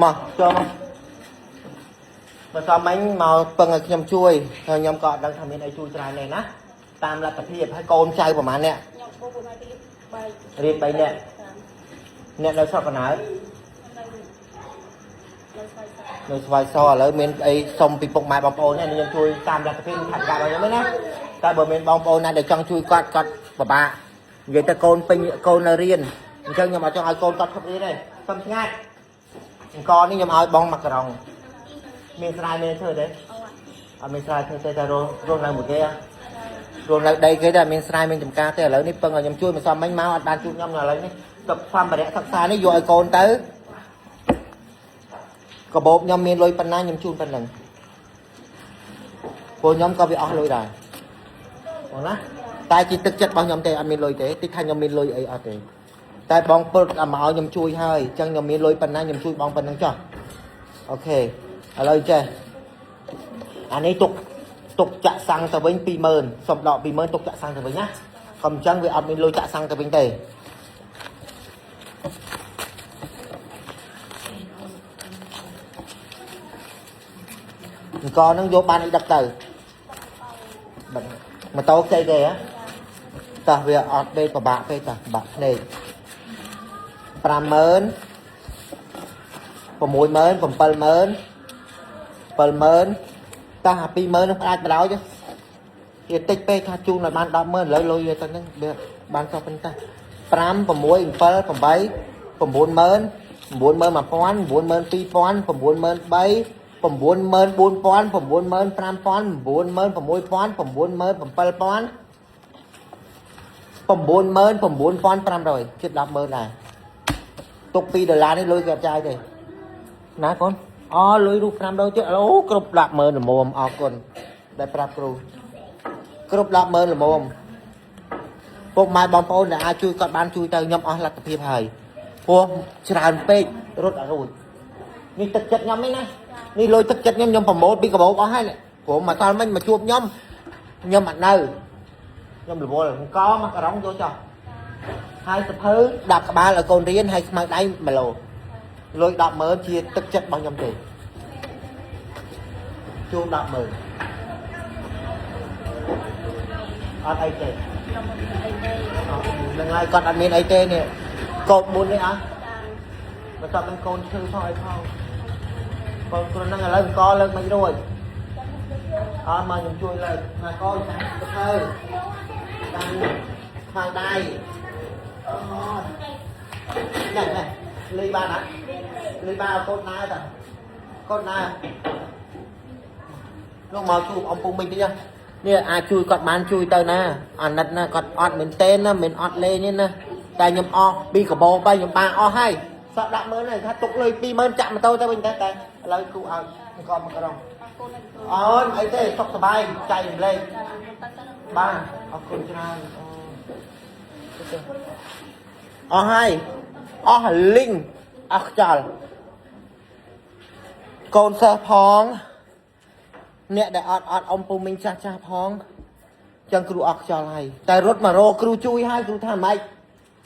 មកចូលមកបើសមមិញមកពឹងឲ្យខ្ញុំជួយហើយខ្ញុំក៏អត់ដឹងថាមានអីជួយច្រើនទេណាតាមលទ្ធភាពហើយកូនចៅប្រហែលអ្នក ខ្ញុំបងប្អូនឲ្យទៅបី រៀន3នាក់អ្នកនៅស្រុកកណ្ណើត នៅស្វ័យស នៅស្វាយសឥឡូវមានអីសុំពីពុកម៉ែបងប្អូននេះខ្ញុំជួយតាមលទ្ធភាពថវិការបស់ខ្ញុំហ្នឹងណាតែបើមានបងប្អូនណាដែលចង់ជួយគាត់គាត់ពិបាកនិយាយទៅកូនពេញកូននៅរៀនអញ្ចឹងខ្ញុំអត់ចង់ឲ្យកូនគាត់ឈប់រៀនទេសុំស្ងាត់អង្គនេះខ្ញុំឲ្យបងមកក្រុងមានស្រែមានធ្វើទេអត់មានស្រែធ្វើទេតែរស់រស់នៅមួយគេរស់នៅដីគេតែមានស្រែមានចំការទេឥឡូវនេះពឹងឲ្យខ្ញុំជួយមិនសមមិញមកអត់បានជួយខ្ញុំឥឡូវនេះទៅសម្ភារៈសិក្សានេះយកឲ្យកូនទៅ កាបូបខ្ញុំមានលុយប៉ុណ្ណាខ្ញុំជូនប៉ុណ្ណឹងព្រោះខ្ញុំក៏វាអស់លុយដែរបងណាតែជាទឹកចិត្តរបស់ខ្ញុំទេអត់មានលុយទេតិចថាខ្ញុំមានលុយអីអត់ទេតែបងពុលតែមកឲ្យខ្ញុំជួយហើយអញ្ចឹងខ្ញុំមានលុយប៉ុណ្ណាខ្ញុំជួយបងប៉ុណ្ណឹងចុះOK ឥឡូវចេះអានេះទុកទុកចាក់សាំងទៅវិញ20000សុំដក20000ទុកចាក់សាំងទៅវិញណាកុំអញ្ចឹងវាអត់មានលុយចាក់សាំងទៅវិញទេអង្គហ្នឹងយកបានអីដឹកទៅដឹកម៉ូតូខ្ចីគេហ៎តោះវាអត់ពេកពិបាកពេកតោះពិបាកភ្នែក50000 60000 70000 70000តោះអា20000នឹងផ្ដាច់បដ ாய் ចុះវាតិចពេកថាជូនឲ្យបាន100000ឥឡូវលុយវាទៅហ្នឹងវាបានសោះប៉ុណ្ណេះ5 6 7 8 90000 91000 92000 93000 94000 95000 96000 97000 99500ជិត100000ដែរទុក2ដុល្លារនេះលុយគេអត់ចាយទេណាកូនអូលុយរូប500ទៀតអូគ្រប់100000ល្មមអរគុណដែលប្រាប់គ្រូគ្រប់100000ល្មមពុកម៉ែបងប្អូនដែលអាចជួយគាត់បានជួយទៅខ្ញុំអស់លទ្ធភាពហើយព្រោះច្រើនពេករត់អត់រួចនេះទឹកចិត្តខ្ញុំនេះណានេះលុយទឹកចិត្តខ្ញុំខ្ញុំប្រមូលពីកាបូបអស់ហើយនេះព្រោះមកតល់មិញមកជួបខ្ញុំខ្ញុំអត់នៅខ្ញុំរវល់អង្គមកករងយកចោះហើយសភៅ10ក្បាលឲ្យកូនរៀនហើយខ្មៅដៃ1ឡូលុយ100000ជាទឹកចិត្តរបស់ខ្ញុំទេជូន100000អត់អីទេ ខ្ញុំមិនអីទេ ហ្នឹងហើយគាត់អត់មានអីទេនេះកូនមុននេះអត់ ចា បើតើមានកូនឈឺផងអីផងកូនគ្រុនហ្នឹងឥឡូវអង្គលើកមិនរួចអត់មកខ្ញុំជួយលើកណាកូនតាមទៅធ្វើតាមខ្មៅដៃអូនេះនេះលីបានអត់លីបានឲ្យកូនដើរតាកូនដើរលោកមកជួបអំពូមិញតិចនេះអាចជួយគាត់បានជួយទៅណាអាណិតណាគាត់អត់មែនទេណាមិនអត់លេងទេណាតែខ្ញុំអស់ពីកបោទៅខ្ញុំបានអស់ហើយសក់ដាក់មើលហ្នឹងថាទុកលុយ20000ចាក់ម៉ូតូទៅវិញតែតែឥឡូវគ្រូឲ្យអង្គមកក្រុង អរគុណណាស់គ្រូ អូនអីទេសុខសប្បាយចែករំលែក ចាខ្ញុំតាំងតែ បាទអរគុណច្រើនអូអស់ហើយអស់លីងអស់ខ្យល់កូនសិស្សផងអ្នកដែលអត់អត់អ៊ំពូមីងចាស់ចាស់ផងចឹងគ្រូអស់ខ្យល់ហើយតែរត់មករកគ្រូជួយហើយគ្រូថាម៉េច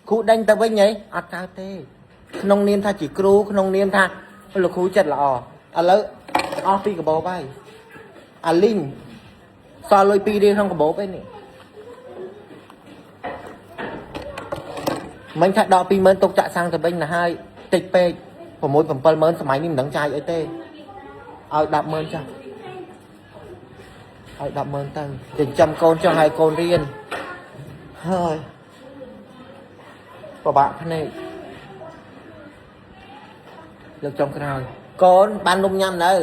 គ្រូដេញទៅវិញហីអត់កើតទេក្នុងនាមថាជាគ្រូក្នុងនាមថាលោកគ្រូចិត្តល្អឥឡូវអស់ពីកបោបហើយអាលីងសល់លុយ2រៀលក្នុងកបោបឯនេះ មិញថាដក20000ទុកចាក់សាំងទៅវិញណាហើយតិចពេក6 70000សម័យនេះមិនដឹងចាយអីទេឲ្យ100000ចាស់ឲ្យ100000ទៅចិញ្ចឹមកូនចង់ឲ្យកូនរៀនហើយពិបាកភ្នែកលើកចុងក្រោយកូនបាននំញ៉ាំនៅ